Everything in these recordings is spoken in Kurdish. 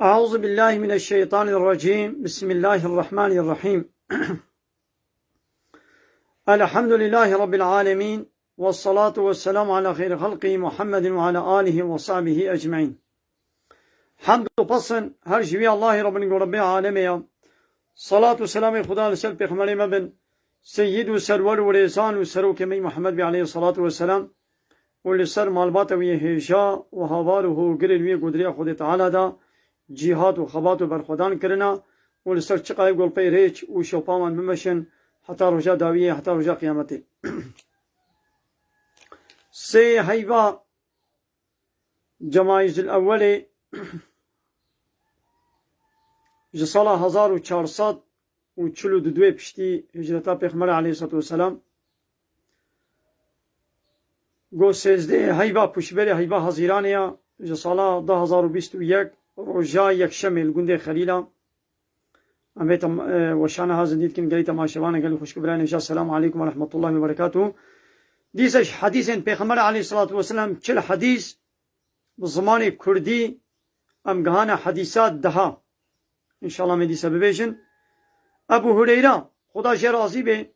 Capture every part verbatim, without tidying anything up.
أعوذ بالله من الشيطان الرجيم. بسم الله الرحمن الرحيم. الحمد لله رب العالمين. والصلاة والسلام على خير خلقه محمد وعلى آله وصحبه أجمعين. Hemd û pesn her ji wî Allahê Rabbin ku Rebbê alemê ya. Salat û selamê Xuda li ser Pêxemberê me bin, Seyyid û Serwer û Rêzan û Serokê me Muhammed bî aleyhissalatu vesselam û li ser malbata wî yê hêja û havar û hogirên wî ku di rêya Xwedê Teala de cîhat û xebat û berxwedan kirina û li ser çiqayê golpey rêç û şopa wan bimeşin heta roja dawiyê, heta roja qiyametê. Sê heyva Cemayîzil Ewwelê ji sala hezar û çar sed û çil û du piştî hicreta Pêxemberê aleyhissalatu vesselam, go sêzdehê heyva pûşberê heyva Hezîranê ya, ji sala du hezar û bîst û yek roja yekşemê li gundê Xelîla. Em vê tem-, e, weşana ha zindî dikin gelî temaşevanê, gelî xwişk û birayê hêja, selamu aleykum ve rahmetullahi ve berekatuhu. Dîsa ji hedîsên Pêxemberê aleyhissalatu vesselam, çil hedîs, bi zimanê kurdî em gihane hedîsa deha. Înşallah me dîsa bibêjin. Ebu Hureyra, Xuda jê razî bê,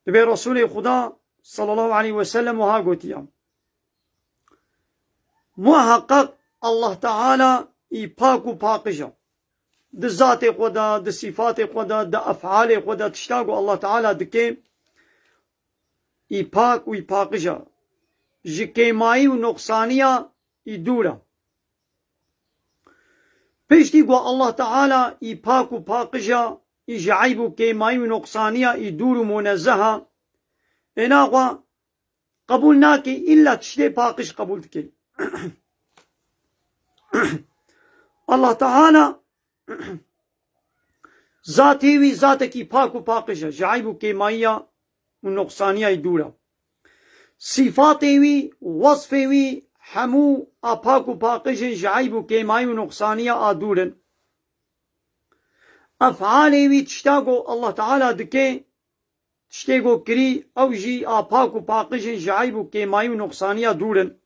dibê Resûlê Xuda sallallahu aleyhi ve sellem wiha gotiya: Muheqeq Allah Teala î pak û paqij e. Di zatê xwe de, di sîfatê xwe de, di efalê xwe de, tişta ku Allah Teala dike, î pak û î paqij e. Ji kêmayî û noqsaniya î dûr e. Piştî ku Allah Teala î pak û paqij e, î ji eyb û kêmayî û noqsaniya î dûr û munezzeh e, êna xwe qebûl nake, îlla tiştê paqij qebûl dike. Allah Teala zatê wî zatekî pak û paqij e, ji eyb û kêmayiya û noqsaniya wî dûr e. Sîfatê wî, wesfê wî hemû a pak û paqij in, ji eyb û kêmayî û noqsaniya a dûr in. Efalê wî, tişta ku Allah Teala dike, tiştê ku kirî, ew jî a pak û paqij in, ji eyb û kêmayî û noqsaniya dûr in.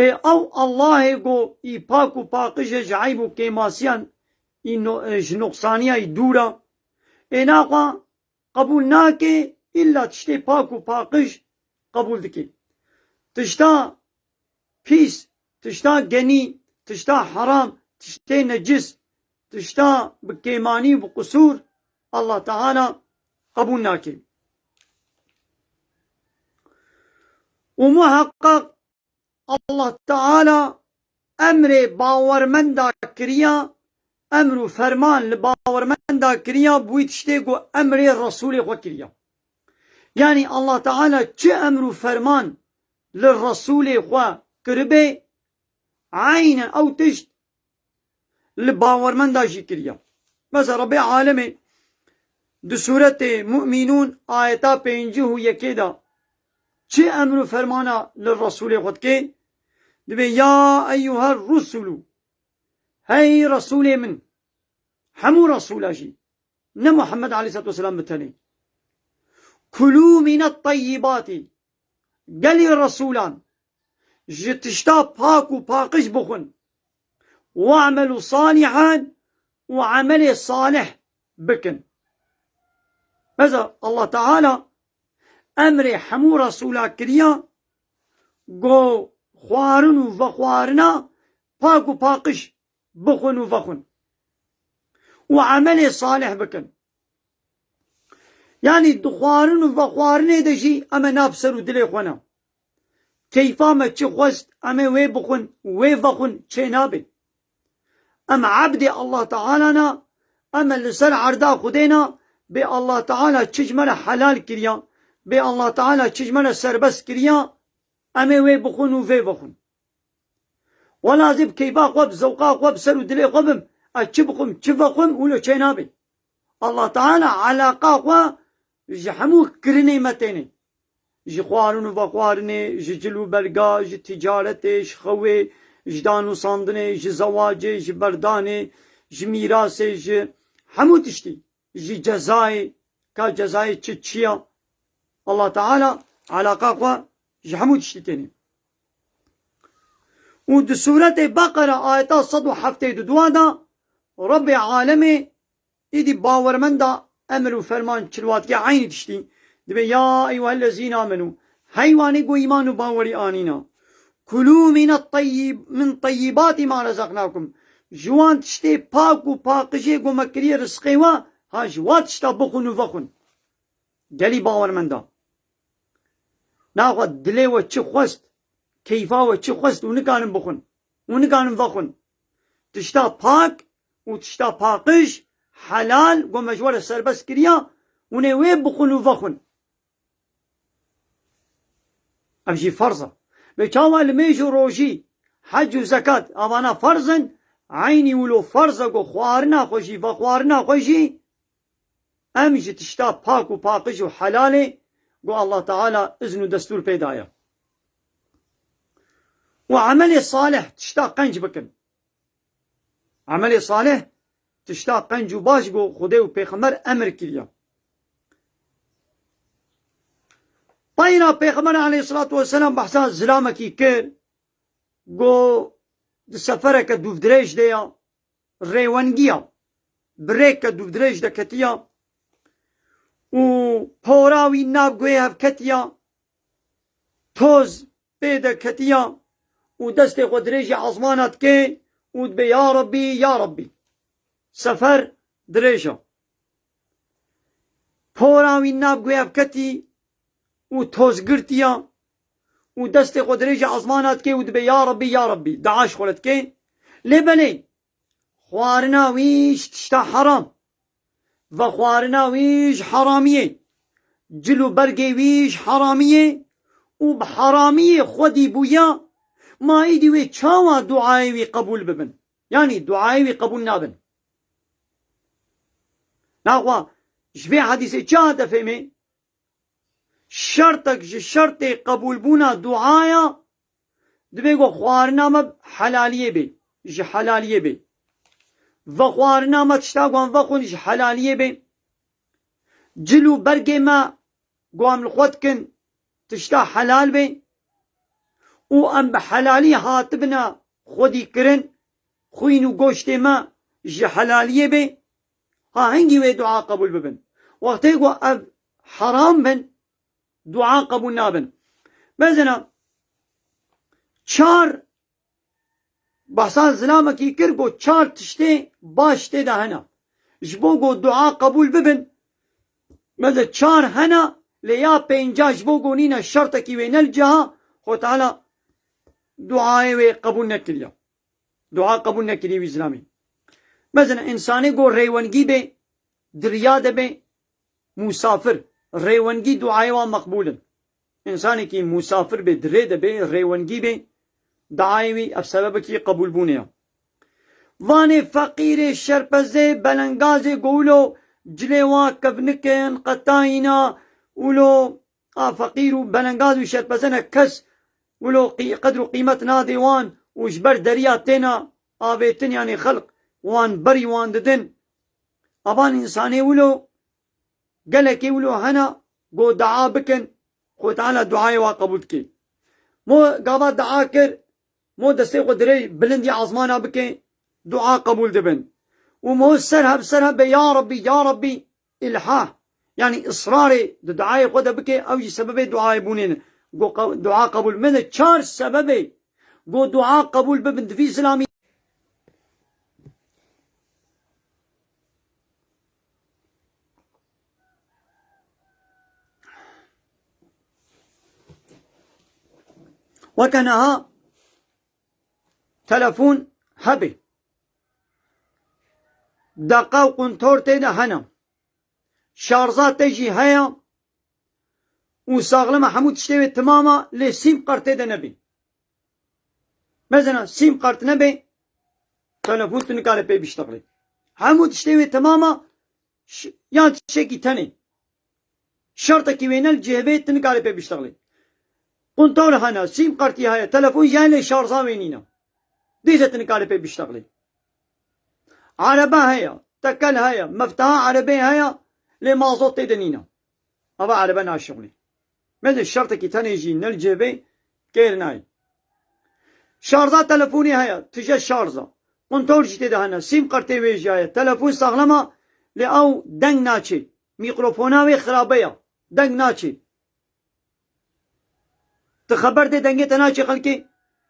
Ê ew Allahê ku î pak û paqij e, ji eyb û kêmasiyan, î no-, e, ji noqsaniya î dûr e. Êna xwe qebûl nake, îlla tiştê pak û paqij qebûl dike. Tişta pîs, tişta genî, tişta heram, tiştê necis, tişta bi kêmanî û bi qusûr Allah Teala qebûl nake. Û muheqeq Allah Teala emrê bawermenda kiriya, emr û ferman li bawermenda kiriya, bi wî tiştê ku emrê Resûlê xwe kiriya. Yanî Allah Teala çi emr û ferman li Resûlê xwe kiribe, eynen ew tişt li bawermenda jî kiriya. Mesela Rebbê Alemê di sûretê Mu'minûn ayeta pêncî û yekê de çi emr û fermana li Resûlê xwe dike? Dibê, "Ya eyyuher rusulu, hey Resûlê min, hemû Resûla jî, ne Muhammed aleyhissalatu vesselam bi tenê. Kulû mînet teyyibâtî, gelî Resûlan, ji tişta pak û paqij bixwin. We'melû salihan, û emelê salih bikin." Mesela Allah Teala emrê hemû Resûla kiriya, go xwarin û vexwarina pak û paqij bixwin û vexwin û emelê salih bikin. Yanî di xwarin û vexwarinê de jî em ê nav ser û dilê xwe ne. Keyfa me çi xwest, em ê wê bixwin, wê vexwin, çê nabe. Em ebdê Allah Teala ne, em ê li ser erda Xwedê ne, bê Allah Teala çi ji me re helal kiriya, bê Allah Teala çi ji me re serbest kiriya, em ê wê bixwin û vê vexwin. Wela ez ê bi keyfa xwe, bi zewqa xwe, bi ser û dilê xwe bim, ez çi bixwim, çi vexwim, wilo çê nabe. Allah Teala eleqa xwe ji hemû kirinê me têne. Ji xwarin û vexwarinê, ji cil û berga, ji ticaretê, ji xewê, ji danûsandinê, ji zewacê, ji berdanê, ji mîrasê, ji hemû tiştî, ji cezayê, ka cezayê çi çi ya. Allah Teala eleqa xwe ji hemû tiştî têne. Û di Sûretê Beqere ayeta sed û heftê û du de Rebbê Alemê êdî bawermenda emir û ferman çilwatike eynî tiştî dibe, ya eyyuhellezîne amenû, hey wanê ku îman û bawerî anîna, kulû mine teyyîb-, min teyyîbatî ma rezaqnakum, ji wan tiştê pak û paqijê ku me kiriye rizqê we, ha ji wa tişta bixwin û vexwin. Gelî bawermenda. Naxwe dilê we çi xwest, keyfa we çi xwest û nikarin bixwin û nikarin vexwin. Tişta pak û tişta paqij, helal, ku me ji we re serbest kiriya, hûn ê wê bixwin û vexwin. Ev jî ferz e. Bê çawa limêj û rojî, hec û zekat, avana ferz in, eynî wilo ferz e ku xwarina xwe jî, vexwarina xwe jî, em ji tişta pak û paqij û helalê ku Allah Teala izn û destûr pê daye. Û emelê salih, tişta qenc bikin. Emelê salih, tişta qenc û baş ku Xwedê û Pêxember emir kiriye. Peyra Pêxember aleyhissalatu vesselam behsa zilamekî kir, got, di sefereke dûvdirêj de ya, rêwengiya, bi rêke dûvdirêj de ketiya û pora wî nav guhê hev ketiya, toz pê de ketiya û destê xwe dirêjî ezmana dike û dibe, ya Rebbî, ya Rebbî. Sefer dirêj e. Pora wî nav guhê hev ketî û toz girtiya û destê xwe dirêjî ezmana dike û dibe, ya Rebbî, ya Rebbî, dua ji xwe re dike. Lê belê, xwarina wî ji tişta heram, vexwarina wî ji heramiyê, cil û bergê wî ji heramiyê û bi heramiyê xwedî bûya, ma îdî wê çawa duayê wî qebûl bibin? Yanî duayê wî qebûl nabin. Naxwe ji vê hedîsê çi hate fêmê? Şertek ji şertê qebûlbûna duaya dibe ku xwarina me helaliyê bê, ji helaliyê bê. Vexwarina me, tişta ku em vexwin, ji helaliyê bê. Cil û bergê me ku em li xwe dikin, tişta helal bê û em bi helalî hatibine xwedî kirin, xwîn û goştê me ji helaliyê bê, ha hingî wê dua qebûl bibin. Wextê ku ev heram bin, dua qebûl nabin. Mezina çar behsa zilamekî kir, got çar tiştê baş tê de hene. Ji bo ku dua qebûl bibin, meze çar hene, lê ya pênca ji bo ku nîne şertekî wê ne li ciha, Xwe Teala duayê wê qebûl nekiriye. Dua qebûl nekiriye wî zilamî. Mezina însanê ku rêwengî bê, di riya de bê, musafir, rêwengî duayê wan meqbûl in. Însanekî musafir bê, di rê de bê, rêwengî bê, duayê wî ev sebebekî qebûlbûnê ye. Vanê feqîrê, şerpezê, belengazê ku wilo cilê wan kevnik in, qetayîna, wilo a feqîr û belengaz û şerpeze ne kes wilo qî-, qedr û qîmet nadê wan û ji ber deriya têna avêtin, yanî xelq wan berî wan didin. Avan însanê wilo, gelekê wilo hene, go dua bikin, Xwe Teala duayê wa qebûl dike. Mo gava dua kir, mo destê xwe dirê bilindî azmana bike, dua qebûl dibin. Û mo ser hev, ser hev be, ya Rebbî, ya Rebbî, îlhah. Yanî israrê di duayê xwe de bike, ew jî sebebê duayê bûnê ne. Go qe-, dua qebûl. Me de çar sebebê go dua qebûl bibin di vî zilamî. Weke niha telefon hebe. Deqa û quntor tê de hene. Şarja te jî heye û saxlem e, hemû tiştê wê timam e, lê sîm kart tê de nebî. Mezena sîm kart nebe, telefon tu nikare pê biştexlê. Hemû tiştê wê timam e, ş-, yan tiştekî tenê. Şertekî wê ne li cihê vê tu nikare pê biştexlê. Quntor hene, sîm kartî heye, telefon jî heye lê şarja wê nîne. Dîse tu nikare pê biştexlê. Erebe heye, tekel heye, mefteha erebê heye, lê mazot tê de nîne. Ava erebe naşixulî. Mezin şertekî tenê jî ne li cihê vê kêr nayê. Şarja telefonê heye, tije şarja. Kontor jî tê de hene, sîm kartê wê jî heye. Telefon saxlem a, lê ew deng naçê. Mîkrofona wê xirabe ya, deng naçê. Ti xeber dê dengê te naçê xelkê,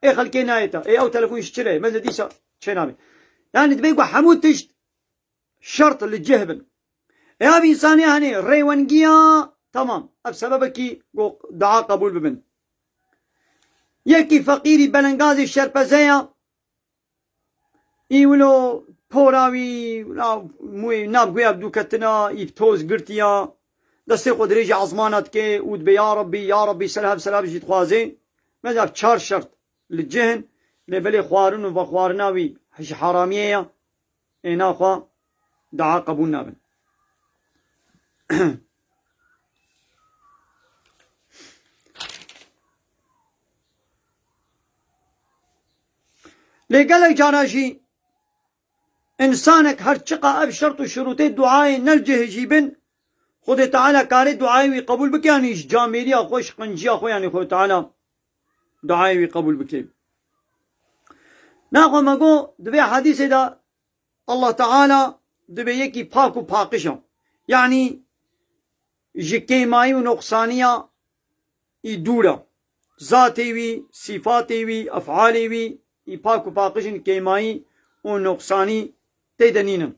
ê xelkê nayê te. Ê ew telefon ji çi re ye? Meze dîsa çênabe. Yani dibê ku hemû tişt şert li cih bin. Ê ev însanê, hani rêwengiya, tamam. Ev sebebekî ku dua qebûl bibin. Yekî feqîrî belengazê şerpeze ya, î wilo pora wî, wila mûyê nav guya bi dû ketina, î bi toz girtiya, destê xwe dirêjî ezmana dike û dibe, ya Rabbî, ya Rabbî, ser hev, ser hev jî dixwaze. Meza çar şert li cih in, lê belê xwarin û vexwarina wî ji haramiyê ya, ê naxwe dua qebûl nabin. Lê gelek cara jî însanek her çiqa ev şert û şirûtê duayê ne li cihê jî bin, Xwedê Teala karê duayê wî qebûl bike, yanî ji camêriya xwe, ji qinciya xwe, yanî Xwedê Teala duayê wî qebûl bike. Naxwe me got, di vê hedîsê de Allah Teala dibe yekî pak û paqij e. Yanî ji kêmayî û noqsaniya î dûr e. Zatê wî, sîfatê wî, efalê wî, î pak û paqij in, kêmayî û noqsanî tê de nînin.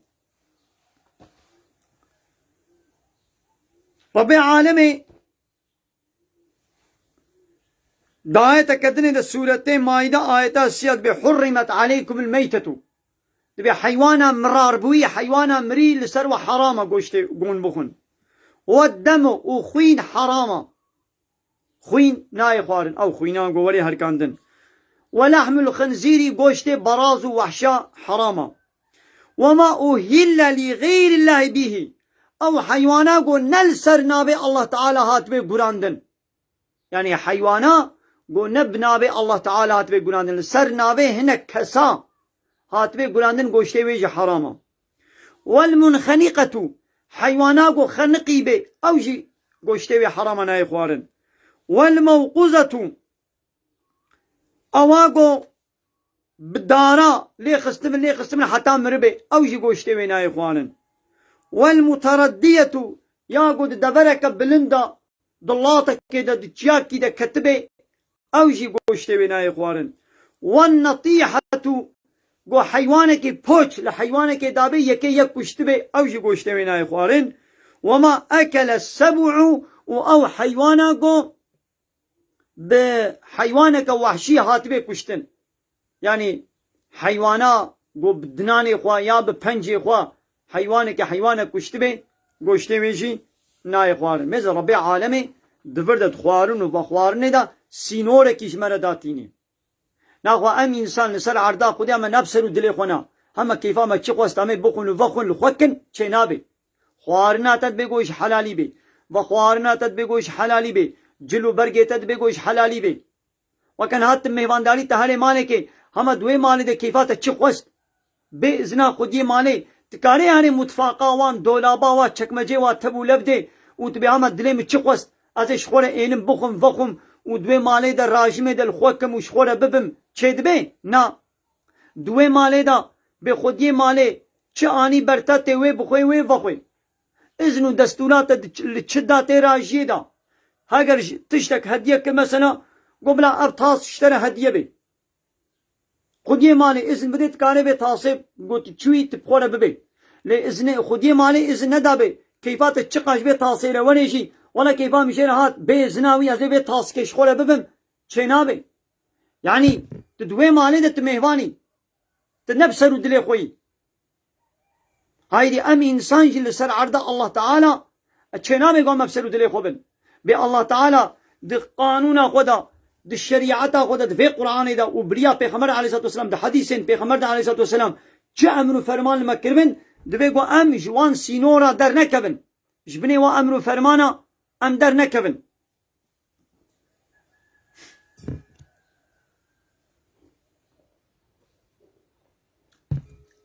Rebê alemê di ayeteke dinê de sûretê Maîde ayeta sî ya dibe, "Hurrimet aleykumul meytetu." Dibe heywana mirarbûyî, heywana mirî li ser we heram e goştê gon bixwin. "Weddemu", û xwîn heram e. Xwîn nayê xwarin, ew xwînan ku werê herkandin. "Ve lahmul xinzîrî", goştê baraz û wehşa heram e. "Ve ma uhille li xeyrillahî bihi", ew heywana ku ne li ser navê Allah Teala hatibê gurandin. Yanî heywana ku ne bi navê Allah Teala hatibê gurandin, li ser navê hinek kesa hatibê gurandin, goştê wê jî heram e. "Wel munxeniqetu", heywana ku xeniqî bê, ew jî goştê wê heram e, nayê xwarin. "Wel mewquzetu", ewa ku bi dara lê xistibin, lê xistibin heta miribê, ew jî goştê wê nayê xwarin. "Wel mutereddiyetu", ya ku di devereke bilind de, di latekê de, di çiyakî de ketibê, ew jî goştê wê nayê xwarin. "Wen netîhetu", ku heywanekê poç li heywanekê dabê, yekê yek kuştibê, ew jî goştê wê nayê xwarin. "Ve ma ekele seb'u", û ew heywana ku bi heywaneke wehşî hatibê kuştin. Yanî heywana ku bi dinanê xwe ya bi pencê xwe heywaneke heywanek kuştibê, goştê wê jî nayê xwarin. Mêze Rebê alemê di vir de di xwarin û vexwarinê de sînorekî ji me re datînê. Naxwe em însan li ser erda Xwedê, em ne bi ser û dilê xwe ne. Heme keyfa me çi xwest, em ê bixwin û vexwin, li xwe kin, çênabê. Xwarina te dibê ku ji helalî bê. Vexwarina te dibê ku ji helalî bê. Cil û bergê te dibê ku ji helalî bê. Weke niha tu mêvandarî te herê malekê, hema di wê malê de keyfa te çi xwest? Bê izina xwediyê malê, tu karê herê mutfaqa wan, dolaba wa, çekmecê wa tev û lev dê û tu bê hema dilê min çi xwest? Ez ê ji xwe re ênim bixwim, vexwim û di wê malê de rajimê de li xwe kim û ji xwe re bibim. Çê dibê? Na. Di wê malê de bê xwediyê malê çi anî ber te tê wê bixwê wê vexwê. Izn û destûra te di ç-, li çi da tê rajiyê de. Heger ji tiştek hediye kir mesela, go bila ev tas ji te re hediye bê. Xwediyê malê izin bidê, tu karê vê tasê, got, çûyî tu bi xwe re bibê. Lê izinê xwediyê malê izin nedabê, keyfa te çiqas ji vê tasê re were jî, wela keyfa min jê re hat, bê izina wî ez ê vê taskê ji xwe re bibim, çênabê. Yanî tu di wê malê de tu mêhvan î. Tu ne bi ser û dilê xwe yî. Haydî em însan jî li ser erda Allah Teala, e, çênabê ku em bi ser û dilê xwe bin. Bê Allah Teala di qanûna xwe de, di şerîeta xwe de, di vê Qur'anê de û bi riya Pêxember aleyhisselatu vesselam, di hedîsên Pêxember de aleyhisselatu vesselam çi emr û ferman li me kiribin, divê ku em ji wan sînora dernekevin. Ji binê wan emr û fermana em dernekevin.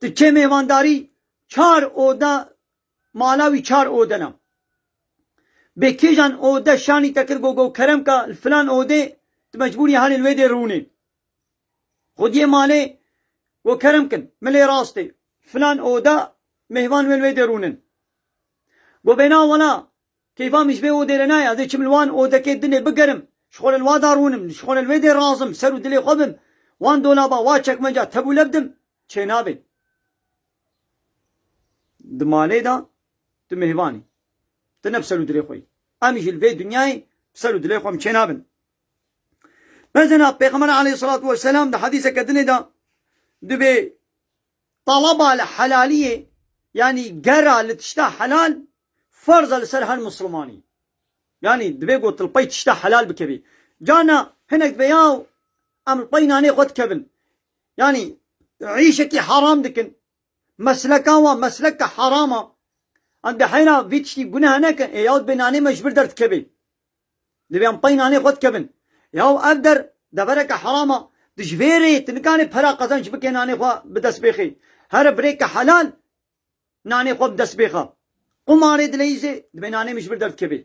Tu çê mêvandarî, çar oda, mala wî çar ode ne. Bê kêjan ode şanî te kir, go, go, kerem ka, li filan odê, tu mecbûr yî hanê li wê dê rûnê. Xwediyê malê, go kerem kin, milê rastê, filan oda mêhvan wê li wê dê rûnin. Go bêna wela, keyfa min ji vê odê re nayê, ez ê çim li wan odekê dinê bigerim, ji xwe re li wa da rûnim, ji xwe re li wê dê razim, ser û dilê xwe bim, wan dolaba, wa çekmeca tebûle bidim, çênabê. Di malê de tu mêhvan î. Tu ne bi ser û dilê xwe yî. Em jî li vê dinyayê bi ser û dilê xwe em çênabin. Mesela Pêxember aleyhissalatu vesselam di hedîseke dinê de dibê talaba li helaliyê, yanî gera li tişta helal, ferz e li ser her misilmanî. Yanî dibê ku tu li pey tişta helal bikevî. Carna hinek dibe ya em li pey nanê xwe dikevin. Yanî îşekî heram dikin. Mesleka wan mesleke heram e. Em dê heyra vî tiştî guneh nekin. Ê yahut bê nanê me ji vir derdikevê. Divê em pey nanê xwe dikevin. Yaw ev der devereke heram e. Tu ji vê rê tu nikanê pera qezenc bike nanê xwe bi dest bêxê. Here bi rêke helal nanê xwe bi dest bêxe. Qumarê dileyîzê dibê nanê min ji vir derdikevê.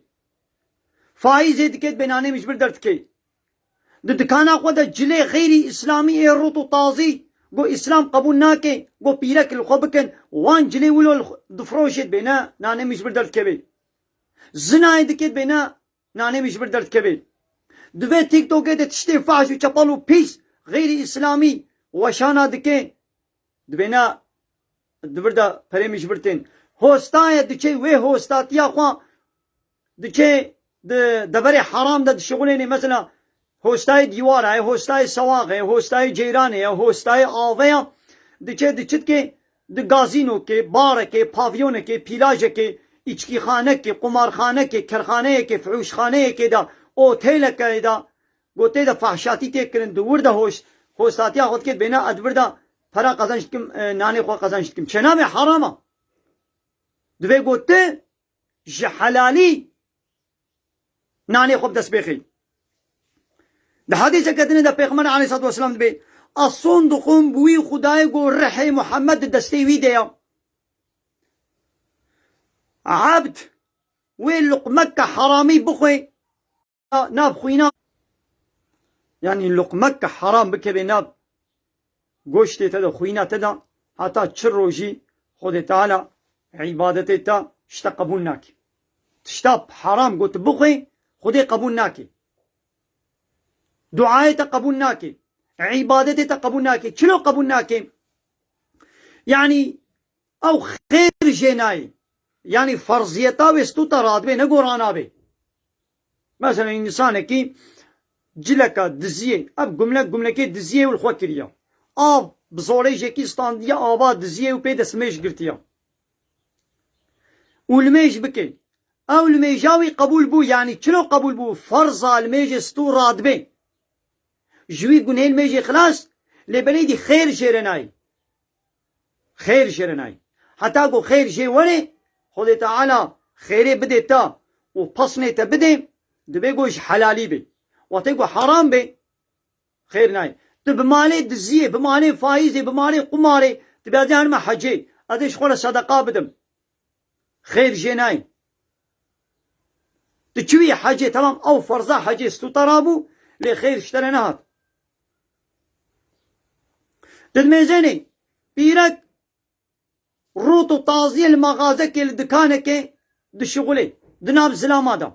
Faîzê dike dibê nanê min ji vir derdikê. Di dikana xwe de cilê xeyrî îslamî ê rût û tazî, go îslam qebûl nake, go pîrek li xwe bikin, wan cilê wilo li xwe difroşê dibê ne nanê min ji vir derdikevê. Zinayê dike dibê ne nanê min ji vir derdikevê. Di vê TikTokê de tiştê fahş û çepel û pîs, xeyrî îslamî weşana dike, dibê ne di vir de perê min ji vir tên. Hostaye diçe wê hostatiya xwe diçe di deverê heram de dişixulênê. Mesela hostayê dîwara ye, hostayê sewaxê ye, hostayê ceyranê ye, hostayê avê ye. Diçe di çi dike? Di gazînokê, barekê, pavyonekê, pîlajekê, îçkîxanekê, qumarxanekê, kerxaneyekê, fihûşxaneyekê de, otêlekê de, go tê de fahşatî tê kirin, di wir de hoş, hostatiya xwe dike, bêne ez di vir de pera qezenc dikim, e, nanê xwe qezenc dikim. Çênabê heram e. Divê go tu ji helalî nanê xwe bi dest bêxî. Di hedîseke dinê de Pêxember aleyhissalatu vesselam dibê, ez son dixwim bi wî Xwedayê ku rihê Muhammed di destê wî de ye. Ebd wê luqmeke heramî bixwe, nav xwîna, yanî luqmeke heram bikeve nav goştê te de, xwîna te de, heta çi rojî Xwedê Teala îbadetê te ji te qebûl nake. Tişta heram got bixwe, Xwedê qebûl nake. Duayê te qebûl nake. Îbadetê te qebûl nake. Çilo qebûl nake? Yanî ew xêr jê nayê. Yanî ferziyeta wê stûta radibê, ne gorana bê. Mesela însanekî cileka diziyê, ev gumlek gumlekê diziyê û li xwe kiriye. Av bi zorê jekî standiye ava diziyê û pê de simêj girtiye. Û limêj bike. Ew limêja wî qebûl bû, yanî çilo qebûl bû? Ferza limêjê stû radibê. Ji wî gunhê limêjê xilas, lê belê dî xêr jê re nayê. Xêr jê re nayê. Heta ku xêr jê were, Xwedê Teala xêrê bidê te û pesnê te bidê, divê ku ji helalî bê. Wextê ku heram bê, xêr nayê. Tu bi malê diziyê, bi malê faîzê, bi malê qumarê, tu bê ez ê herime hecê, ez ê ji xwe re sedeqa bidim. Xêr jê nayê. Tu çûyî hecê, temam, ew ferza hecê stû te rabû, lê xêr ji te re nehat. Tu dimêzênê, pîrek rût û taziyê li maxazekê, li dikanekê dişixulê, di nav zilama de.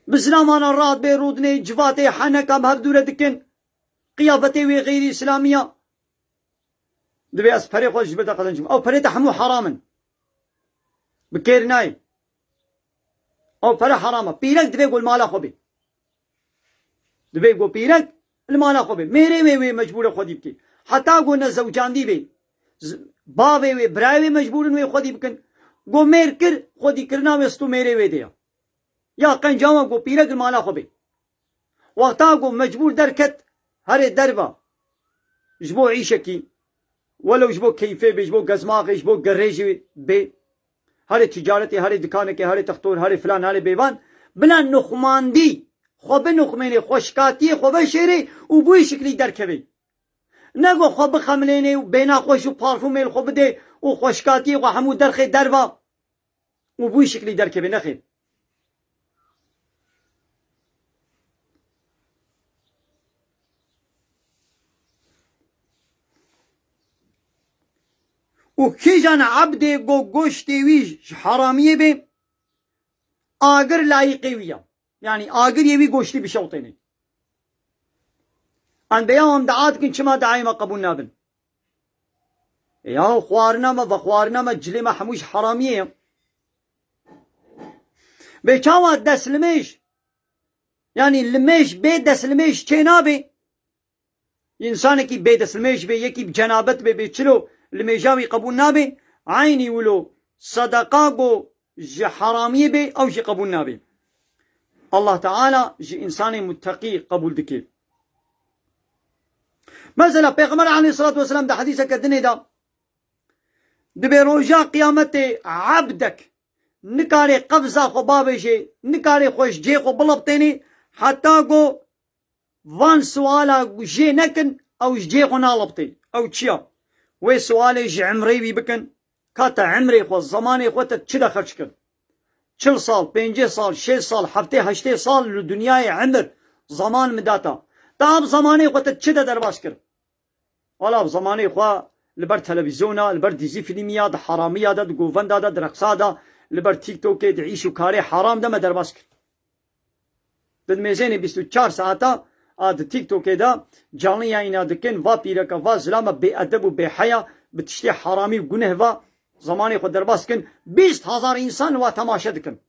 Bi zilamana radibê rûdinê, civatê, heneka bi hev dûre dikin. Qiyafetê wê xeyrî îslamî ya. Divê ez perê xwe ji vir de qezençim. Ew perê te hemû heram in. Bi kêr nayê. Ew pere heram e. Pîrek divê ku li mala xwe bê. Divê ku pîrek li mala xwe bê. Mêrê wê wê mecbûr e xwedî bike. Heta ku ne zewcandî bê. Z-, bavê wê, birayê wê mecbûr in wê xwedî bikin. Ku mêr kir, xwedîkirina wê stû mêrê wê de ye. Ya qenca wan ku pîrek li mala xwe bê. Wexta ku mecbûr derket, herê derva. Ji bo îşekî, welew ji bo keyfê bê, ji bo gezmaxê, ji bo gerêjê bê. Herê ticaretê, herê dikanekê, herê textor, herê filan, herê bêvan. Bila nuxmandî, xwe binuxmênê, xweşkatiyê xwe veşêrê û bi wî şiklî derkevê. Ne ku xwe bixemlênê û bênaxweş û parfûmê li xwe bidê û xweşkatiyê xwe hemû derxê derva û bi wî şiklî derkevê, nexêr. Û kîjan ebdê go goştê wî ji heramiyê bê, agir layîqê wî ya. Yanî agir yê wî goştî bişewtênê. Em bêya em dua dikin, çima duayê me qebûl nabin? E yahu xwarina me, vexwarina me, cilê me hemû ji heramiyê ye. Bê çawa destlimêj? Yanî limêj bê destlimêj çê nabê. Însanekî bê destlimêj bê, yekî bi cenabet bê, bê çilo limêja wî qebûl nabê. Eynî wilo sedeqa go ji heramiyê bê, ew jî qebûl nabê. Allah Teala ji însanê mutteqî qebûl dike. Mesela Pêxember aleyhissalatu vesselam di hedîseke dinê de dibê roja qiyametê ebdek nikarê qefza xwe babêjê, nikarê xwe ji cê xwe bilebtênê, heta go van suala jê nekin, ew ji cê xwe nalebtê. Ew çi ya? Wê sualê ji emrê wî bikin, ka te emrê xwe, zemanê xwe te çi de xerc kir? Çil sal, pêncî sal, şêst sal, heftê, heştê sal li dinyayê emir, zaman min data. Te ev zemanê xwe te çi de derbas kir? Wala bi zemanê xwe li ber televîzyona, li ber dîzî fîlmiya, di heramiya de, di govenda de, di reqsa de, li ber TikTokê, di îş û karê heram de me derbas kir. Di mêzênê bîst û çar saeta a di TikTokê de canlı yayına dikin, va pîreka, va zilama bêedeb û bêheya, bi tiştê heramî û guneh va zemanê xwe derbas dikin, bîst hezar însan wa temaşe dikin.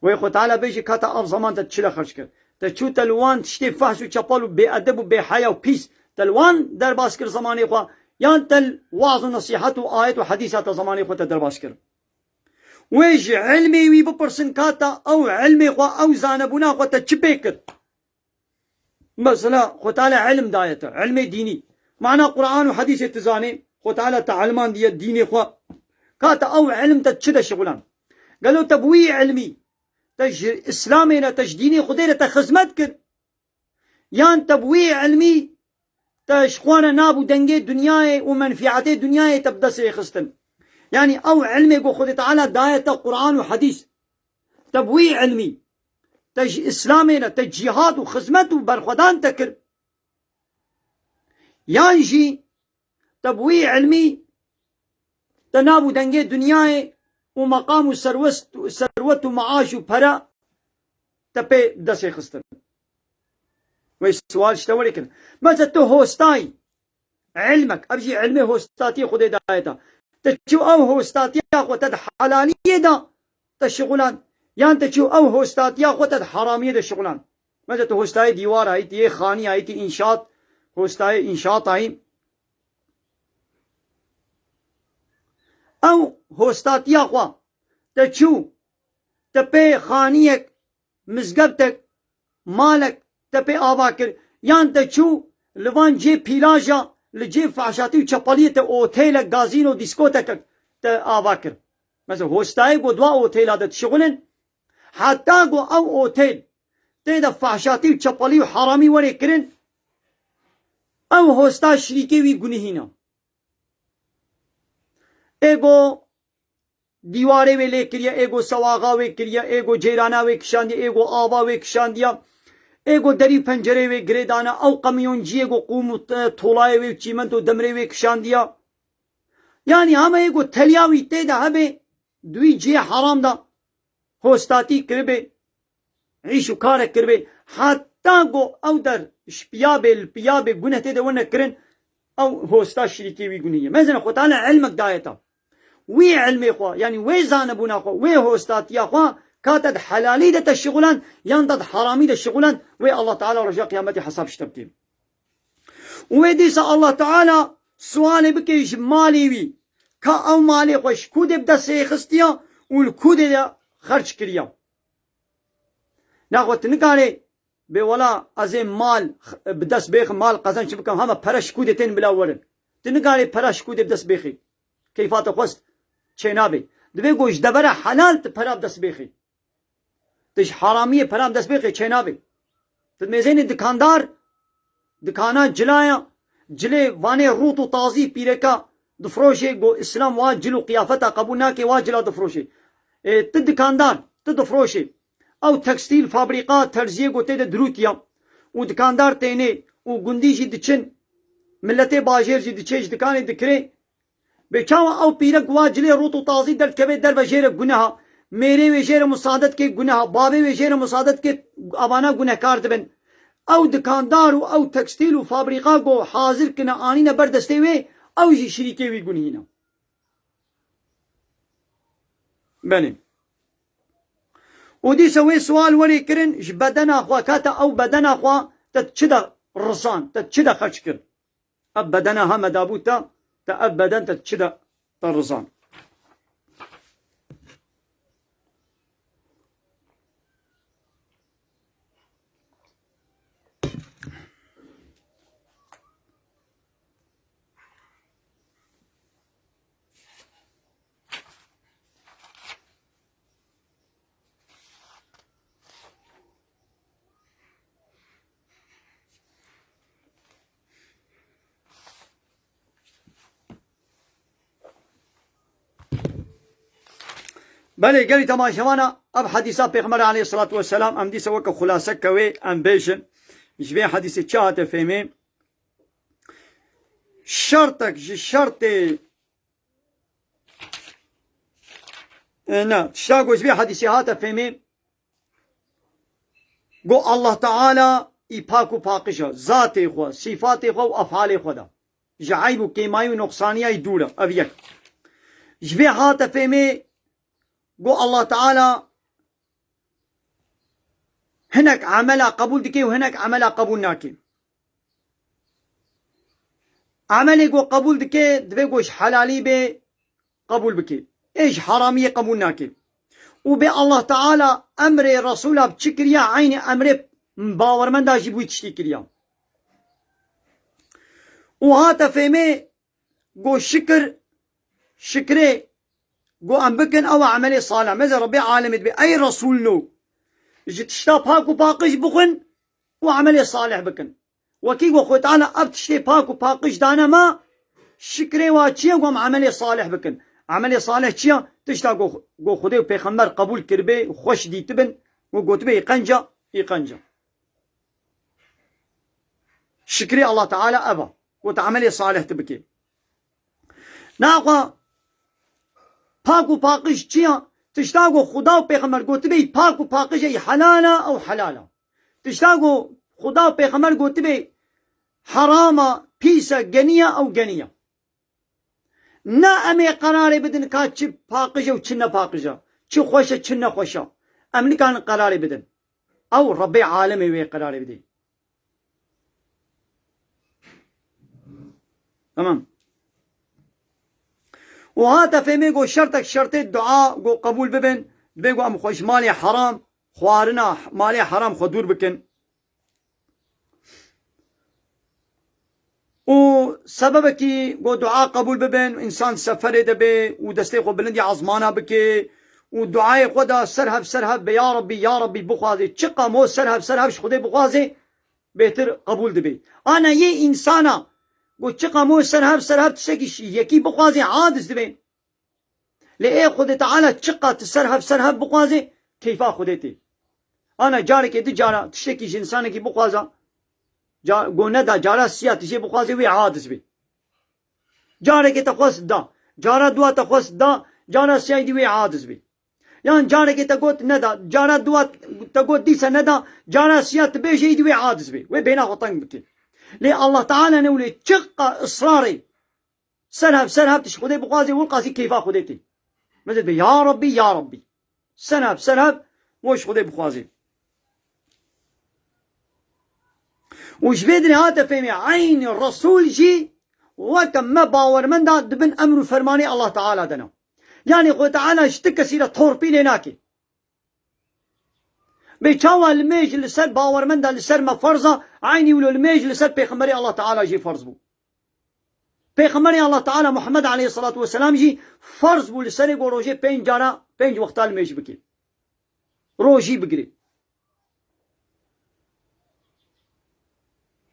Wê Xwe Teala bêjî, ka te ev zaman te çi le xerc kir? Te çû te li wan tiştê fehş û çepal û bêedeb û bêheya û pîs, te li wan derbas kir zemanê xwe, yan te li waz û nesîhet û ayet û hedîsa te zemanê xwe te derbas kir? Wê ji ilmê wî bipirsin, ka te ew ilmê xwe, ew zanebûna xwe te çi pê kir? Mesela Xwe Teala ilm daye te, ilmê dînî. Mana Quran û hedîsê tu zanê, Xwe Teala te ilmandiye dînê xwe. Ka te ew ilm te çi de şixulan? Gelo te bi wî ilmî, te ji Îslamê re, te ji dînê Xwedê re te xizmet kir? Yan te bi wî ilmî te ji xwe re nab û dengê dinyayê û menfîetê dinyayê te bi destê xistin? Yanî ew ilmê ku Xwedê Teala daye te Quran û hedîs, te bi wî ilmî, te ji Îslamê re, te cîhad û xizmet û berxwedan te kir? Yan jî te bi wî ilmî, te nab û dengê dinyayê û meqam û serwest-, serwet û meaş û pere te pê destê xistin? Wê sual ji te werê kirin. Mesela tu hostayî, ilmek, ev jî ilmê hostatiyê Xwedê daye te. Te çû ew hostatiya xwe te di helaliyê de te şixulan, yan te çû ew hostatiya xwe te di heramiyê de şixulan? Mesela tu hostayê dîwar ayî, tu yê xanî ayî, tu înşaat, hostayê înşaat ayî. Ew hostatiya xwe te çû, te pê xaniyek, mizgeftek, malek te pê ava kir, yan te çû li van cê pîlaja, li cê fahşatî û çepeliyê te otêlek, gazîno, dîskotekek te ava kir? Mesela hostayê ku di wa otêla de dişixulin, heta ku ew otêl tê de fahşatî û çepelî û heramî werê kirin, ew hosta şirîkê wî gunihî ne. Ê ku dîwarê wê lê kiriye, ê ku sewaxa wê kiriye, ê ku cêrana wê kişandiye, ê ku ava wê kişandiye, ê ku derî pencerê wê girê dane, ew qemîyonciyê ku qûm û, e, tolayê wê û çîment û demrê wê kişandiye. Yanî hema ê ku teliya wî tê de hebe, di wî cihê heram de hostatî kiribê, îş û karek kiribê, heta ku ew der ji piya bê, li piya bê, guneh tê de wene kirin, ew hosta şirîkê wî gunî ye. Mezin e, Xwe Teala ilmek daye te. Wî ilmê xwe, yanî wê zanebûna xwe, wê hostatiya xwe, ka te di helalî de te şixulan, yan te di heramî de şixulan, wê Allah Teala roja qiyametê hesab ji te bike. Û wê dîsa Allah Teala sualê bike ji malê wî, ka ew malê xwe ji ku dê bi destê xistiya û li ku dê de xerc kiriya. Naxwe tu nikarê bê wela ez ê mal x-, bi dest bêxim, mal qezenç bikim, hema pere ji ku dê tên bila werin. Tu nikarê pere ji ku dê bi dest bêxî. Keyfa te xwest çê nabê. Divê ku ji devera helal tu pera bi dest bêxî. Tu ji haramiyê pera bi dest bêxê çênabê. Tu mêzênê dikandar, dikana cila ya, cilê vanê rût û tazî pîreka difroşê, go Îslam wa cil û qiyafeta qebûl nake, wa cila difroşê. Ê, tu dikandar, tu difroşê. Ew tekstîl fabrîka terziyê go tê de dirûtiya û dikandar tênê û gundî jî diçin. Miletê bajêr jî diçê ji dikanê dikirê. Bê çawa ew pîrek wa cilê rût û tazî derdikeve derve jêre guneha, mêrê wê jêre musade dike guneha, bavê wê jêre musade dike, avana gunehkar dibin. Ew dikandar û ew tekstîl û fabrîka ku hazir kine anîne ber destê wê, ew jî şirîkê wî gunhî ne. Belê. Û dîsa wê sual werê kirin, ji bedena xwe, ka te ew bedena xwe te çi de risan, te çi de xerc kir? Ev bedena ha me dabû te, te ev beden te çi de te rizan? Belê, gelî temaşevana, ev hedîsa Pêxember aleyhissalatu vesselam, em dîsa weke xulase kewê, em bêjin. Ji vê hedîsê çi hate fêmê? Şertek ji şertê, e, ne, tişta ku ji vê hedîsê hate fêmê, Go Allah Teala î pak û paqij e, zatê xwe, sîfatê xwe û efalê xwe de. Ji eyb û kêmayî û noqsaniyayî dûr e. Ev yek. Ji vê hate fêmê, go Allah Teala hinek emela qebûl dike û hinek emela qebûl nake. Emelê go qebûl dike, divê go ji helalî bê, qebûl bike. Ê ji heramiyê qebûl nake. Û bê Allah Teala emrê Resûla bi çi kiriya, eynî emrê bawermenda jî bi wî tiştî kiriya. Û hate fêmê, go şikir, şikrê, go em bikin, ew e emelê salih. Meze Rebbê alemê dibê, ey Resûl nû, ji tişta pak û paqij bixwin û emelê salih bikin. Wekî ku Xwedê Teala ev tiştê pak û paqij dane me, şikrê wa çi ye ku em emelê salih bikin? Emelê salih çi ye? Tişta ku, ku Xwedê û Pêxember qebûl kiribê, xweş dîtibin û gotibê, î qenc e, î qenc e. Şikrê Allah Teala ev e. Ku tu emelê salih tu bikê. Naxwe pak û paqij çi ye? Tişta ku Xuda û Pêxember gotibê, pak û paqij e, î helal e, ew helal e. Tişta ku Xuda û Pêxember gotibê, heram e, pîs e, genî ye, ew genî ye. Ne em ê qerarê bidin ka çi paqij e û çi ne paqij e, çi xweş e, çi nexweş e. Em nikarin qerarê bidin. Ew Rebbê alemê wê qerarê bidê. Tamam. Û hate fêmê ku şertek şertê dua ku qebûl bibin, dibê ku em xwe ji malê heram, xwarina malê heram xwe dûr bikin. Û sebebekî ku dua qebûl bibin, însan seferê de bê û destê xwe bilind ya ezmana bike û duayê xwe de ser hev, ser hev be, ya Rebbî, ya Rebbî bixwaze. Çiqa mo ser hev, ser hev ji Xwedê bixwaze, bêhtir qebûl dibe. Ana yê însana ku çiqa mo ser hev, ser hev tiştekî şi-, yekî bixwaze, aciz dibe. Lê ê Xwedê Teala çiqa tu ser hev, ser hev bixwaze, keyfa Xwedê tê. Ana carekê di cara tiştekî ji însanekî bixwaza, ca-, go neda, cara siya tu jê bixwaze, wê aciz bê. Carekê te xwest da, cara dua te xwest da, cara siyayî dî wê aciz bê. Yan carekê te got neda, cara dua te got dîsa neda, cara siya tu bêjê îdî wê aciz bê. Wê bêhna xwe teng bike. Lê Allah Teala ne wile çiqa israrê. Ser hev, ser hev tu ji Xwedê bixwazê, wil qasî keyfa Xwedê tê. Mezid be, ya Rabbî, ya Rabbî. Ser hev, ser hev, wo ji Xwedê bixwazê. Û ji vê dirê hate fêmê, eynî Resûl jî weke me bawermenda di bin emr û fermanê Allah Teala de ne. Yanî Xwedê Teala ji ti kesî re torpîlê nake. Bê çawa limêj li ser bawermenda li ser me ferz e, eynî wilo limêj li ser Pêxemberê Allah Teala jî ferz bû. Pêxemberê Allah Teala Muhammed aleyhissalatu vesselam jî ferz bû li serê ku rojê pênc cara, pênc wexta limêj bike. Rojî bigire.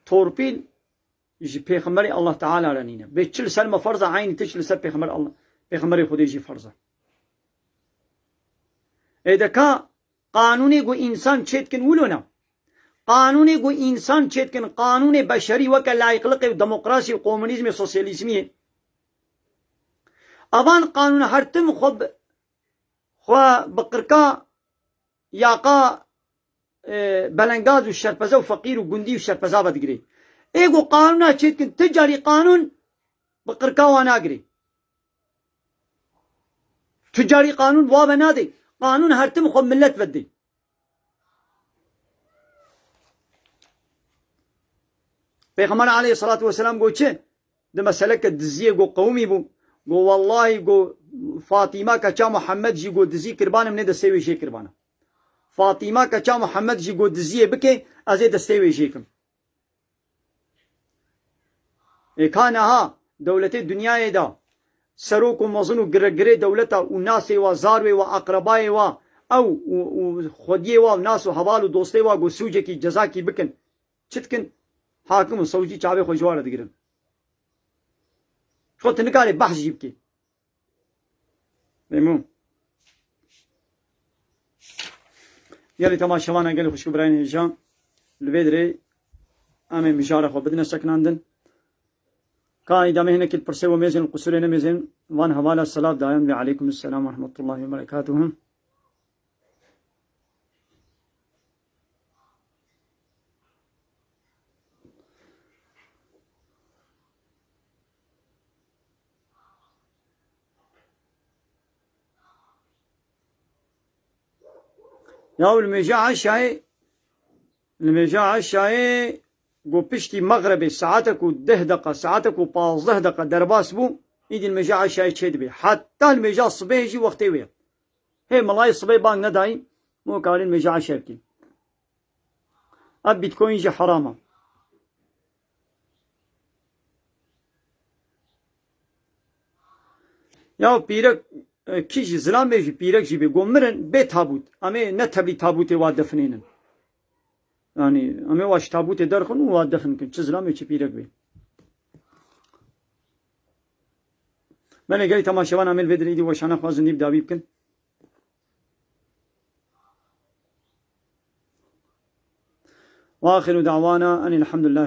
Torpîl ji Pêxemberê Allah Teala re nîne. Bê çi li ser me ferz e, eynî tişt li ser Pêxember Allah, Pêxemberê Xwedê jî ferz e. Ê de ka qanûnê ku însan çêdikin wilo ne. Qanûnê ku însan çêdikin, qanûnê beşerî weke layîqliqê û demokrasî û komunîzmê, sosyalîzmiyê. Evan qanûn her tim xwe bi, xwe bi qirka yaqa, e, belengaz û şerpeze û feqîr û gundî û şerpeza vedigirê. Ê ku qanûna çêdikin, ti carî qanûn bi qirka wan nagirê. Tu carî qanûn wa ve nadê. Qanûn her tim xwe milet vedê. Pêxember aleyhissalatu vesselam got çi? Di meseleke diziyê got qewimî bû. Got, wellahî got, Fatîma keça Muhammed jî got dizî kirbanim nê destê wê jê kirbana. Fatîma keça Muhammed jî got diziyê bike, ez ê destê wê jê kim. Ê ka neha dewletê dinyayê de serok û mezin û giregirê dewleta û nasê wa, zarwê wa, eqrebayê wa, ew û, û xwediyê wa û nas û heval û dostê wa ku sûcekî cezakî bikin, çi dikin? Hakim û sewcî çavê xwe ji wa re digirin. Ji xwe tu nikarê behs jî bikî. Memnûn. Gelî temaşevana, gelî xwişk û birayên hêja, li vê dirê em ê mijara xwe bidine sekinandin. Ka îdamê hinekî li pirsê û mêzên, li qusûrê nemêzên, van hevala selav dayan ve aleykum selam ve rahmetullahi ve berekatuhu. Ya li mêja eşayê, li mêja eşayê ku piştî mexrebê saetek û deh deqa, saetek û pazdeh deqa derbas bû, îdî li mêja eşayê çêdibe. Heta li mêja sibê jî wextê wê ye. Hê melayê sibê bang nedayî, mû karîn mêja eşe bikî. Ev Bitcoin jî heram e. Ya pîrek, e, kî jî, zilamê jî, pîrek jî bê, got mirin bê tabût. Em ê ne tevlî tabûtê wa definênin. Yanî em ê wa ji tabûtê derxin û wa defin kin. Çi zilamê çi pîrek bê. Belê gelî temaşevan em ê li vê dirê îdî weşana xwe zindî bi dawî bikin. Ve axiru da'wana enî elhamdulillah.